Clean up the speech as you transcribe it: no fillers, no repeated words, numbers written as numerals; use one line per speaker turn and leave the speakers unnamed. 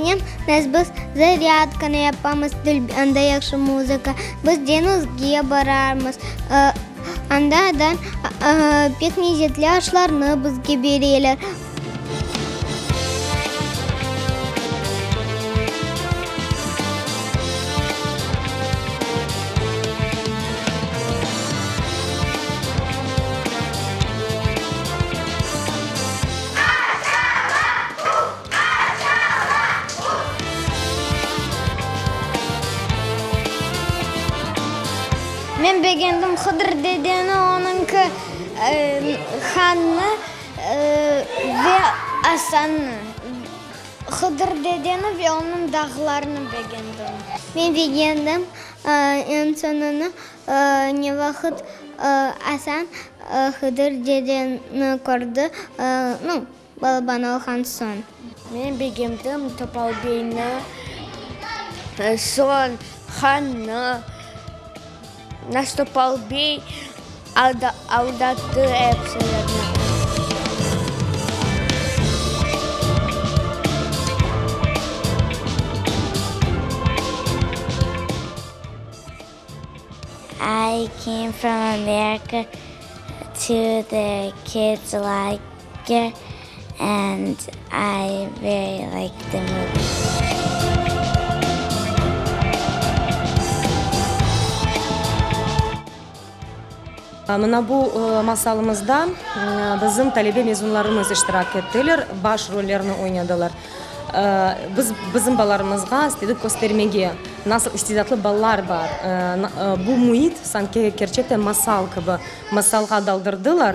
Begenem, nas biz zarâdkanı yapamız, anda yahşı muzıka. Biz deñizge bararmız, anda da pek lezetli aşlarnı bizge bereler.
Men begendim Hıdır dedeni, onıñki hannı ve Asannı. Hıdır dedeni ve onıñ dağlarını begendim.
Men begendim eñ soñunı ne vaqıt Asan Hıdır dedeni kördi, nu, balaban olğan soñ.
Men begendim Topal beyni, soñ hannı, nas Topal bey aldattı epsilerni.
I came from America to the kids lager and I very like the movie.
Mına bu masalımızda bizim talebe mezunlarımız iştirak ettiler, baş rollerni oynadılar. Biz bizim balalarımızğa istedik köstermege, nasıl istidatlı balalar bar. Bu müit sanki kerçekten masal kibi, masalğa daldırdılar.